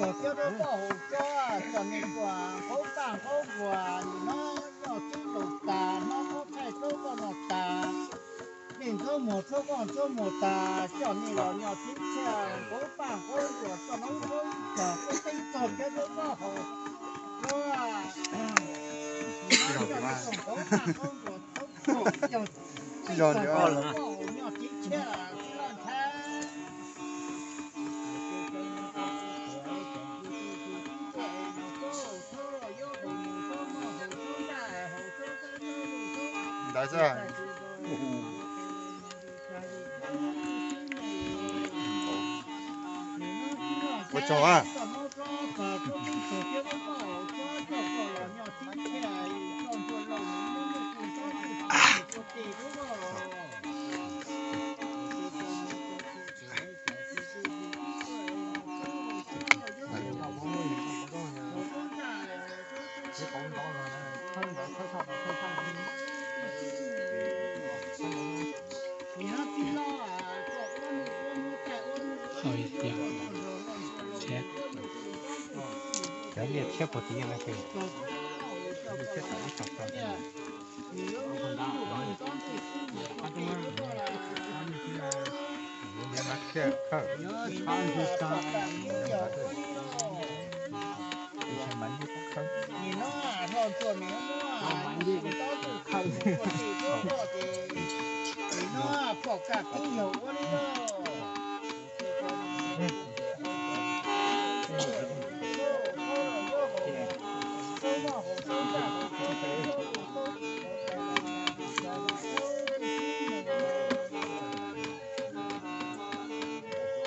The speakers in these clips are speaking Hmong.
Cov rau koj haus tsob, cov neeg uas qaub paj qaub nquas, nim no noj txhub laus tas, noj qaub thaij tsob koj noj tas, neeg ntxob muag tsob koj ntxob muag tas, coj neeg los nyob tib tshaj, qaub paj qaub nquas, txoj noob txob ib tog, koj teeb txog cov rau koj haus tsob. Ntawd xwb. Ua tsaug a. Cov liaj tshiab puag tid na, liaj tshiab tom ib qho.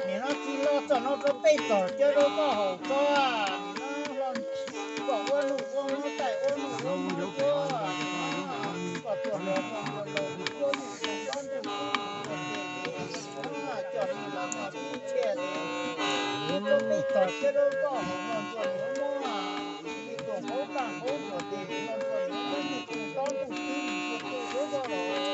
Nim no txiv los txog no rau peb tog coj rau koj haus tsob, nim no los kom ua luj ua mob taim ua luj ua mob tuaj, kom tuaj los los los los tuaj mus txog ntua ntuj coj nim los no tib tsiaj tes, rau peb tog coj rau koj haus no tuaj nim no, ib tug qaub paj qaub nquas tes no tuaj nim no mus txog ntua ntuj twb mus txog ntua ntuj los.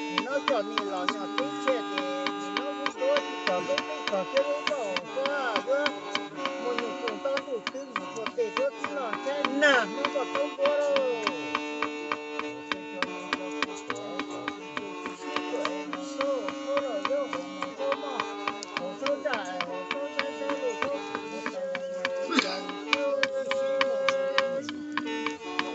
Nim no coj nim los nyob tib tsiaj tes, nim no kuv tuav tsis txog lub peb tog thiab lub rau koj yuav mus nyuj koog tob ntuj twb mus txog tes tuav txij los ntshaib nag hmoob koj tub npuab